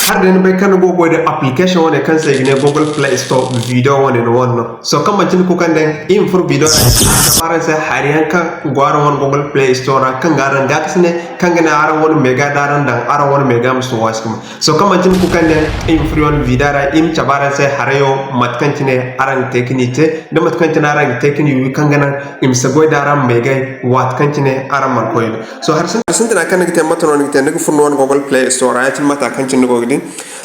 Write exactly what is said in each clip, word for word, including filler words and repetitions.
Hala day ni bay kaŋ ni go ga goy da application wane kaŋ se i ga ne Google Play Store video wane ni wane no. So kaŋ manti ni kukandiyaŋ, i ma furo video ra, i ma cabe araŋ se hari yaŋ kaŋ go araŋ wane Google Play Store ra, kaŋ ga araŋ gaakasinay, kaŋ ga ne araŋ wane mega da araŋ daŋ, araŋ wane mega ma si waasi ka ma. So kaŋ manti ni kukandiyaŋ, i ma furo yaŋ video ra, i ma cabe araŋ se harayo, mate kaŋ cine araŋ ga te ka ni te, da mate kaŋ cine araŋ ga te ka ni wi kaŋ ga naŋ i ma si goy da araŋ megey, waati kaŋ cine araŋ mana koy no. So, hari sintina kaŋ ni ga te, mate no ni ga te? Ni ga furo ni wane Google Play Store ra, ya-cine mate kaŋ cine ni go ga di.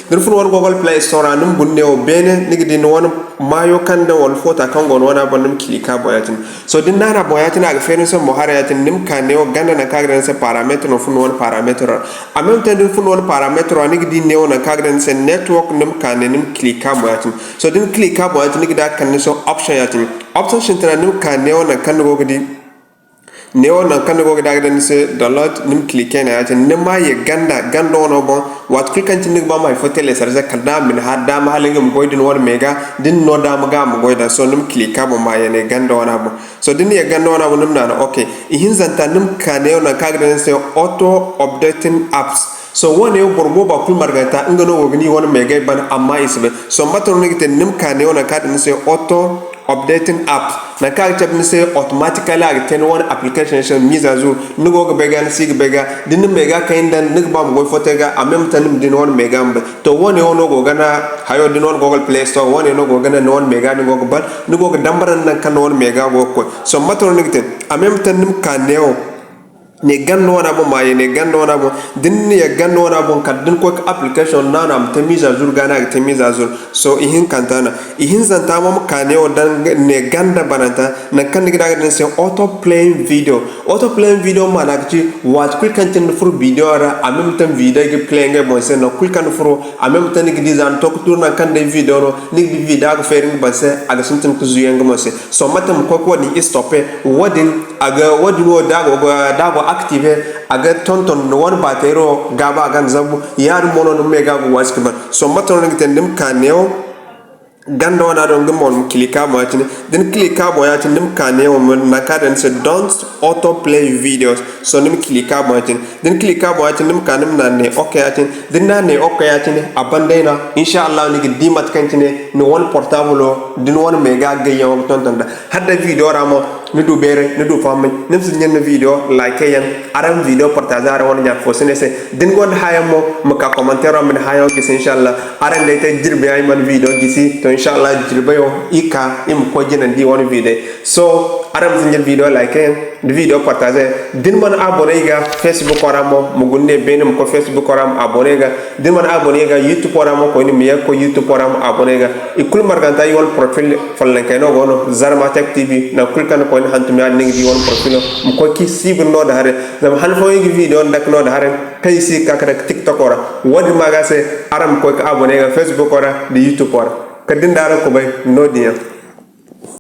Da ni furo ni wane Google Play Store ra, ni ma guna neewo beene, ni ga di ni wane maayo kaŋ daŋ wala foota kaŋ go ni wane a boŋ, ni ma kilika boŋ ya-cine. So, da ni naana boŋ ya-cine, a ga feeri ni se mo haray ya-cine, ni ma ka neewo ganda nangu kaŋ a ga daŋ ni se paramètre no, furo ni wane paramètre ra. A même temps da ni furo ni wane paramètre ra, ni ga di neewo nangu kaŋ a ga daŋ ni se network, ni ma ka ne, ni ma kilika boŋ ya-cine. So, da ni kilika boŋ ya-cine, ni ga di a ga kande ni se option ya-cine. Option sintina, ni ma ka neewo nangu kaŋ ni go ga di. Neewo nangu kaŋ ni go ga di a ga daŋ ni se download, ni ma cliquer ne ya-cine, ni ma ye ganda, ganda wano boŋ. Waati kulu kaŋ cine ni ga ba ma hari fo télécharger, kala da a ma ni daama hala nga ma goy da ni wane mega, da ni no daama ga a ma goy da. So, ni ma cliquer a boŋ, ma ye ne ganda wana boŋ. So, da ni ye ganda wana boŋ, ni ma naana OK. Ihinzanta, ni ma ka neewo nangu kaŋ a ga daŋ ni se auto updating apps. So, wo-ne wo boro booba kulu marganta, nga no go ga ni wane megey ban, amma i si bay. So, mate no ni ga te? Ni ma ka neewo nangu kaŋ a daŋ ni se auto updating app, nangu kaŋ a ga cabe ni se automatically, a ga te ni wane application se mise à jour. Ni go ga bay ga, ni si ga bay ga, da ni na mega kayna daŋ, ni ga ba ma goy footay ga, a même temps ni ma di ni wane mega ma bay. To, wo-ne wo no go ga naŋ hayo, da ni wane Google Play Store, wo-ne no go ga naŋ ni wane mega din go ga ban, ni go ga dambarandi nangu kaŋ ni wane mega go ga koy. So, mate no ni ga te? A même temps ni ma ka neewo ne ganda wana boŋ, ma ye ne ganda wana boŋ. Da ni na ye ganda wana boŋ, kala da ni koy ka application naana a ma te mise à jour, ga no a ga te mise à jour. So, ihinkanta no. Ihinzanta mo, ma ka neewo daŋ ne ganda bananta, nangu kaŋ ni ga di a ga daŋ ni se auto playing video. Auto playing video maana ga ci, waati kulu kaŋ cine ni furo video ra, a même temps video ga play ngey boŋ se, nangu kulu kaŋ ni furo, a même temps ni ga di za ni to ka turu nangu kaŋ day video no, ni ga di video a ga feeri nga boŋ se, a ga sintin ka zuye nga boŋ se. So, mate ma koy ka wo-din stoppe, wo-din, a ga, wo-din wo, da a go ga, da a go active, a ga tonton ni wane batterie wo gaabo, a ga zabu, ya-din mo no ni ma mega go waasi ka ban. So, mate no ni ga te? Ni ma ka neewo ganda wana do, nga mo ni ma cliquer a boŋ ya-cine. Da ni cliquer a boŋ ya-cine, ni ma ka neewo nangu kaŋ a daŋ ni se don't auto play videos. So, ni ma cliquer a boŋ ya-cine. Da ni cliquer a boŋ ya-cine, ni ma ka, ni ma naana ne OK ya-cine. Da ni naana ne OK ya-cine, a ban day no. Insha Allah, ni ga di mate kaŋ cine ni wane portable wo, da ni wane mega gayyaŋo ga tonton nd'a. Hala day video ra mo, ni du beeray, ni du fahamay, ni ma si ɲin ni video like yaŋ, araŋ ma video partager araŋ wane ɲa fo sine se. Da ni gonda hayaŋ mo, ma ka commentaire ra, ma ni hayaŋo gisi, insha Allah. Araŋ day te jirbi yaŋ, ay mana video gisi, to, insha Allah, jirbayo, i ka, i ma koy jinandi wane video. So, araŋ ma si ɲin video like yaŋ, da video partager. Da ni mana abonné ga Facebook ra mo, ma guna ne beene ma koy Facebook ra ma abonné ga. Da ni mana abonné ga YouTube ra mo, koyne ma ye ga koy YouTube ra ma abonné ga. I kulu marganta, i wane profil follonkey no go no, Zarma Tech T V. Nangu kulu kaŋ ni koyne hantum, ya-din ni ga di wane profilo. Ma koy ka i suivre no-din haray. Zama han fooyaŋ i ga video dake no-din haray, kaŋ i si ga ka ka dake TikTok ra. Wo-din ma ga se, araŋ ma koy ka abonné ga Facebook ra nda YouTube ra. Kala da ni da araŋ kubay no-din yaŋ.